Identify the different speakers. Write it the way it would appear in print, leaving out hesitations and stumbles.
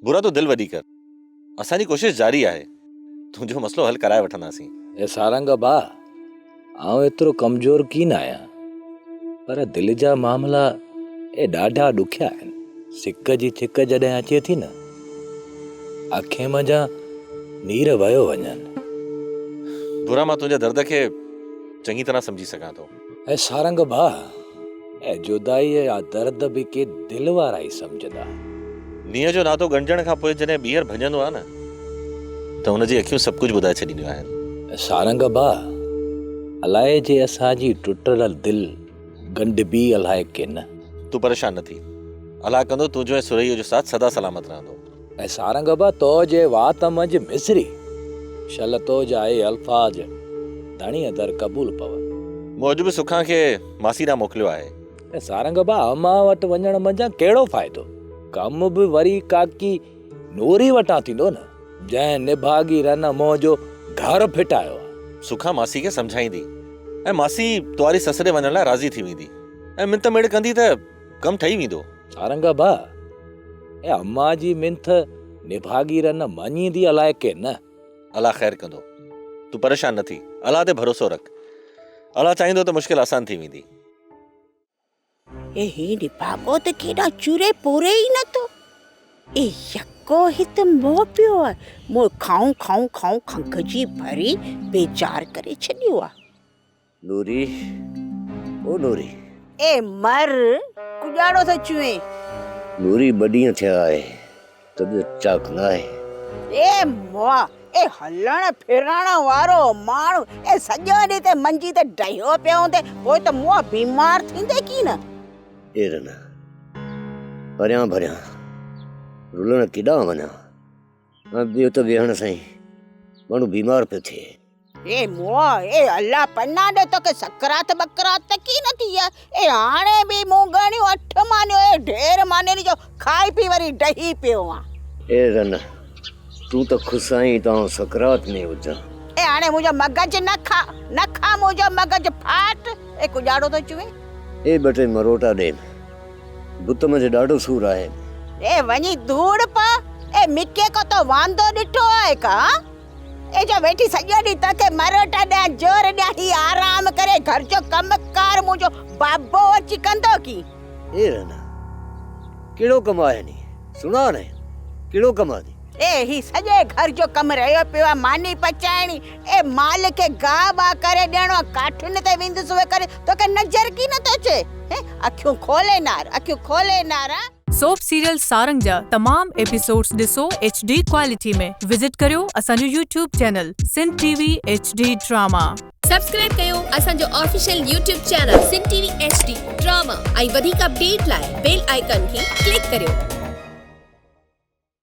Speaker 1: ڀورا تون دل وڏي ڪر. اسان جي ڪوشش جاري آهي. تنهنجو مسئلو حل ڪرائي وٺنداسين.
Speaker 2: اي سارنگ ڀاء، آئون ايترو ڪمزور ڪين آهيان، پر دل جا معاملا اي ڏاڍا ڏکيا آهن. سڪ جي ڇڪ جڏهن اچي ٿي نه، اکين منجهان نير وهيو وڃن.
Speaker 1: ڀورا مان تنهنجي درد کي چڱي طرح سمجهي سگهان ٿو.
Speaker 2: اي سارنگ ڀاء، اي جدائيء جا درد به ڪي دل وارا ئي سمجهندا.
Speaker 1: نينهن جو ناتو ڳنڍجڻ کان پوء جڏهن ٻيهر ڀڃندو آهي نه ته هن جي اکيون سڀ ڪجهه ٻڌائي ڇڏينديون آهن.
Speaker 2: سارنگ ڀاء، الائي جي اسان جي ٽٽل دل ڳنڍبي الائي ڪين.
Speaker 1: تون پريشان نه ٿي. الله ڪندو تنهنجو ۽ سرهيء جو ساٿ سدا سلامت رهندو.
Speaker 2: اي سارنگ ڀاء، تو جي وات منجهه مصري، شل تو جا اهي الفاظ ڌڻيء در قبول پون.
Speaker 1: مون اڄ به سکان کي ماسي ڏانهن موڪليو آهي.
Speaker 2: اي سارنگ ڀاء، امان وٽ وڃڻ منجهان ڪهڙو فائدو؟ ڪم به وري ڪاڪي نوري وٽان ٿيندو نه، جنهن نڀاڳي رن منهنجو گهر ڦٽايو آهي.
Speaker 1: سکان ماسي کي سمجهائيندي ۽ ماسي تواري سس ڏي وڃڻ لاء راضي ٿي ويندي ۽ منٿ ميڙ ڪندي ته ڪم ٺهي ويندو.
Speaker 2: سارنگ ڀاء، اي امان جي منٿ نڀاڳي رن مڃيندي الائي ڪين نه.
Speaker 1: الله خير ڪندو. تون پريشان نه ٿي. الله تي ڀروسو رک. الله چاهيندو ته مشڪل آسان ٿي ويندي.
Speaker 3: اي هي نڀاڳو ته ڪيڏانهن چوري پوري ئي نه ٿو. اي يڪو هت موهه پيو آهي. موهه کائون کائون کائون کنگهه جي ڀري بيزار ڪري ڇڏيو آهي.
Speaker 4: نوري او نوري.
Speaker 3: اي مر ڪڄاڙو ٿو چوين.
Speaker 4: نوري ٻه ڏينهن ٿيا آهي طبيعت چاڪ نه آهي.
Speaker 3: اي مئا اي هلڻ ڦرڻ وارو ماڻهو اي سڄو ڏينهن ته منجي تي ڊهيو پيو هوندين پوء ته مئا بيمار ٿيندين ڪي نه.
Speaker 4: اي رنا پريان ڀريان رلڻ ڪيڏانهن وڃان ۽ ٻيو ته ويهڻ سان ئي ماڻهو بيمار پيو ٿئي.
Speaker 3: اي مئا، اي الله پناهه ڏي توکي سڪرات ٻڪرات ته ڪي نه ٿي آهي. اي هاڻي به مون ڳڻيون اٺ مانيون اي ڍير مانين جو کائي پي وري ڊهي پيو آن.
Speaker 4: اي رن، تون ته خوش آهين ته آئون سڪرات ۾ هجان.
Speaker 3: اي هاڻي منهنجو مغز نه کا، نه کا منهنجو مغز ڦاٽ، اي ڪڄاڙو ٿو چوين.
Speaker 4: اي ٻه ٽي مروٽا ڏي، بت منجهه ڏاڍو سور آهي.
Speaker 3: اي وڃي ڌوڙ پا، اي مڪي ڪو تو واندو ڏٺو آهي ڪا؟ اي جو ويٺي سڄو ڏينهن توکي مروٽا ڏيان، زور ڏيان، هي آرام ڪري گهر جو ڪم ڪار منهنجو بابو اچي ڪندو ڪي؟
Speaker 4: اي رنا، ڪهڙو ڪم آهي ني؟ سڻاء نه، ڪهڙو ڪم آهي ني؟
Speaker 3: اي هي سڄي گهر جو ڪم رهيو پيو آهي، ماني پچائڻي، اي مال کي گاهه باهه ڪري ڏيڻو آهي، ڪاٺين تي ويندس اهي ڪري، توکي نظر ڪي نه ٿو اچي؟ هي، اکيون کولي نار، اکيون کولي نار ها.
Speaker 5: سوپ سيريل سارنگ جا تمام ايپيسوڊس ڏسو ايڇ ڊي ڪوالٽي ۾ وزٽ ڪريو اسان جو YouTube channel Sindh T V H D drama.
Speaker 6: Subscribe ڪيو اسان جو official YouTube channel Sindh T V H D drama ۽ وڌيڪ اپڊيٽ لاء بيل آئيڪان کي ڪلڪ ڪريو.